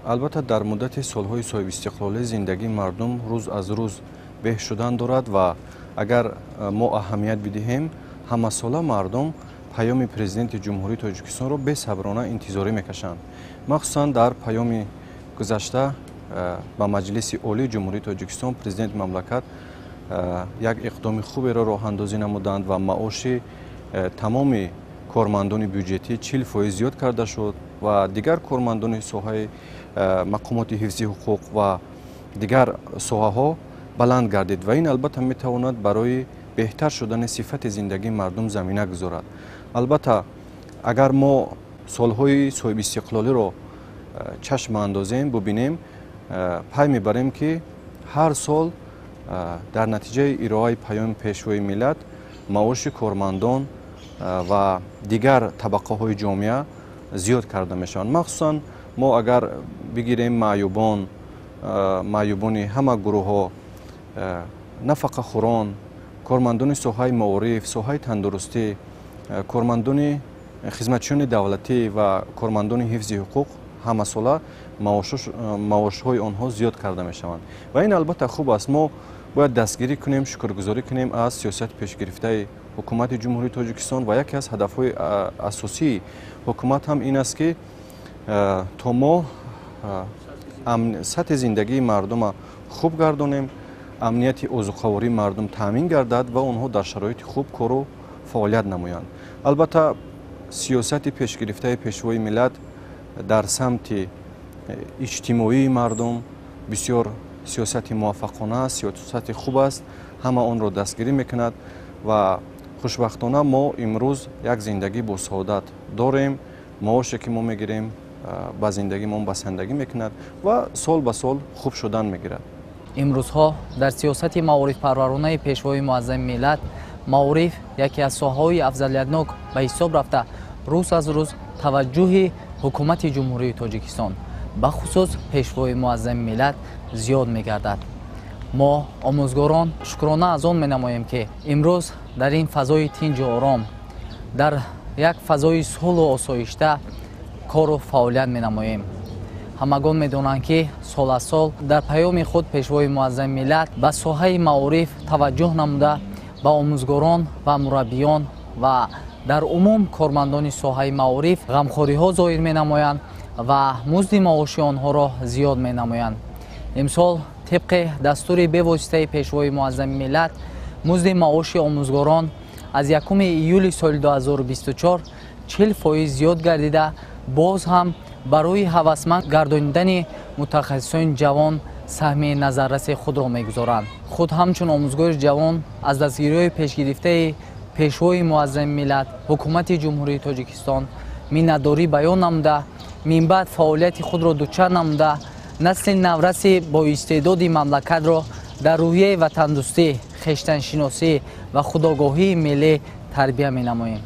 Албатта, дар муддати солҳои соҳибистиқлолӣ зиндагии мардум рӯз аз рӯз беҳ шудан дорад ва агар мо аҳамият бидиҳем, ҳамасола мардум паёми Президенти Ҷумҳурии Тоҷикистонро бесаброна интизорӣ мекашанд. Махсусан дар паёми гузашта ба Маҷлиси Олии Ҷумҳурии Тоҷикистон Президенти мамлакат як иқдоми хуберо роҳандозӣ намуданд ва маоши тамоми кормандони бюҷетӣ 40% зиёд карда шуд ва дигар кормандони соҳаи мақомоти ҳифзи ҳуқуқ ва дигар соҳаҳо баланд гардид ва ин албатта метавонад барои беҳтар шудани сифати зиндагии мардум замина гузорад. Албатта, агар мо солҳои соҳибистиқлолиро чашм андозем, бубинем, пай мебарем, ки ҳар сол дар натиҷаи ироаи паёми Пешвои миллат маоши кормандон ва дигар табақаҳои ҷомеа зиёд карда мешаванд. Махсусан мо агар бигирем маъюбон, маъюбони ҳама гурӯҳҳо, нафақахӯрон, кормандони соҳаи маориф, соҳаи тандурустӣ, кормандони хизматчиёни давлатӣ ва кормандони ҳифзи ҳуқуқ, ҳамасола маошҳои онҳо зиёд карда мешаванд ва ин албатта хуб аст. Мо бояд дастгирӣ кунем, шукргузорӣ кунем аз сиёсати пешгирифтаи Ҳукумати Ҷумҳурии Тоҷикистон ва яке аз ҳадафҳои асосии ҳукумат ҳам ин аст, ки то мо сатҳи зиндагии мардума хуб гардонем, амнияти озуқавории мардум таъмин гардад ва онҳо дар шароити хуб кору фаъолият намоянд. Албатта, сиёсати пешгирифтаи Пешвои миллат дар самти иҷтимоии мардум бисёр сиёсати муваффақона аст, сиёсати хуб аст, ҳама онро дастгирӣ мекунад ва хушбахтона мо имрӯз як зиндагӣ бо саодат дорем. Маоше, ки мо мегирем, ба зиндагимон басандагӣ мекунад ва сол ба сол хуб шудан мегирад. Имрӯзҳо дар сиёсати маорифпарваронаи Пешвои муаззами миллат маориф яке аз соҳаҳои афзалиятнок ба ҳисоб рафта, рӯз аз рӯз таваҷҷӯҳи Ҳукумати Ҷумҳурии Тоҷикистон, бахусус Пешвои муаззами миллат зиёд мегардад. Мо, омӯзгорон, шукрона аз он менамоем, ки имрӯз дар ин фазои тинҷу ором, дар як фазои сулҳу осоишта кору фаъолият менамоем. Ҳамагон медонанд, ки сол аз сол дар паёми худ Пешвои муаззами миллат ба соҳаи маориф таваҷҷӯҳ намуда, ба омӯзгорон ва мураббиён ва дар умум кормандони соҳаи маориф ғамхориҳо зоҳир менамоянд ва музди маоши онҳоро зиёд менамоянд. Имсол тибқи дастури бевоситаи Пешвои муаззами миллат музди маоши омӯзгорон аз 1 июли соли 2024 40% зиёд гардида, боз ҳам барои ҳавасманд гардонидани мутахассисони ҷавон саҳми назарраси худро мегузоранд. Худ ҳамчун омӯзгори ҷавон аз дастгириҳои пешгирифтаи Пешвои муаззами миллат, Ҳукумати Ҷумҳурии Тоҷикистон миннатдорӣ баён намуда, минбаъд фаъолияти худро дучанд намуда, насли навраси боистеъдоди мамлакатро дар рӯҳияи ватандӯстӣ, хештаншиносӣ ва худогоҳии миллӣ тарбия менамоем.